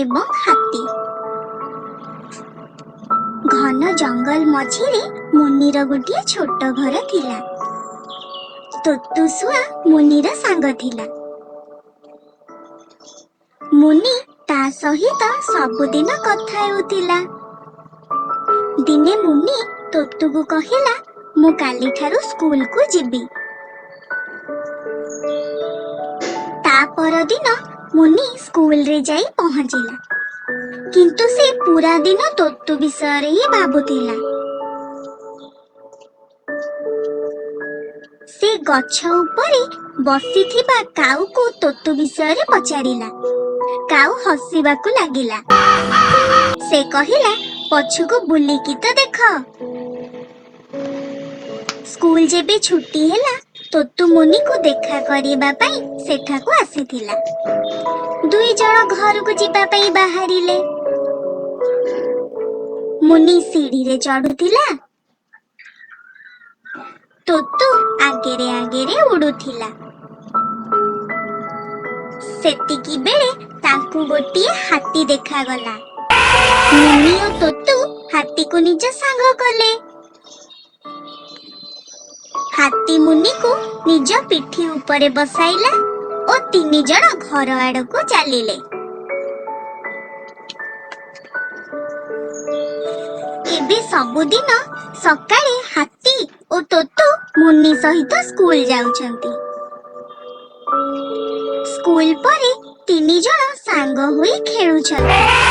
ଏବଂ ହାତୀ। ଘନ ଜଙ୍ଗଲ ମଝିରେ ମୁନିର ଗୋଟିଏ ଛୋଟ ଘର ଥିଲା। ତୋତୁ ଶୁଆ ମୁନିର ସାଙ୍ଗ ଥିଲା। ମୁନି ତା ସହିତ ସବୁଦିନ କଥା ହେଉଥିଲା। ଦିନେ ମୁନି ତୋତୁକୁ କହିଲା, ମୁଁ କାଲିଠାରୁ ସ୍କୁଲକୁ ଯିବି। ତା ପରଦିନ ମୁନି ସ୍କୁଲରେ ଯାଇ ପହଞ୍ଚିଲା, କିନ୍ତୁ ସେ ପୁରା ଦିନ ତୋତୁ ବିଷୟରେ ହିଁ ଭାବୁଥିଲା। ସେ ଗଛ ଉପରେ ବସିଥିବା କାଉକୁ ତୋତୁ ବିଷୟରେ ପଚାରିଲା। କାଉ ହସିବାକୁ ଲାଗିଲା। ସେ କହିଲା, ପଛକୁ ବୁଲିକି ତ ଦେଖ। ସ୍କୁଲ ଯେବେ ଛୁଟି ହେଲା, ତୋତୁ ମୁନିକୁ ଦେଖା କରିବା ପାଇଁ ସେଠାକୁ ଆସିଥିଲା। ଦୁଇ ଜଣ ଘରକୁ ଯିବା ପାଇଁ ବାହାରିଲେ। ମୁନି ସିଢିରେ ଚଢୁଥିଲା, ତୋତୁ ଆଗେରେ ଆଗେରେ ଉଡୁଥିଲା। ସେତିକି ବେଳେ ତାଙ୍କୁ ଗୋଟିଏ ହାତୀ ଦେଖାଗଲା। ମୁନି ଓ ତୋତୁ ହାତୀକୁ ନିଜ ସାଙ୍ଗ କଲେ। ହାତୀ ମୁନିକୁ ନିଜ ପିଠି ଉପରେ ବସାଇଲା ଓ ତିନି ଜଣ ଘର ଆଡକୁ ଚାଲିଲେ। ଏବେ ସବୁଦିନ ସକାଳେ ହାତୀ ଓ ତୋତୁ ମୁନି ସହିତ ସ୍କୁଲ ଯାଉଛନ୍ତି। ସ୍କୁଲ ପରେ ତିନି ଜଣ ସାଙ୍ଗ ହୋଇ ଖେଳୁଛନ୍ତି।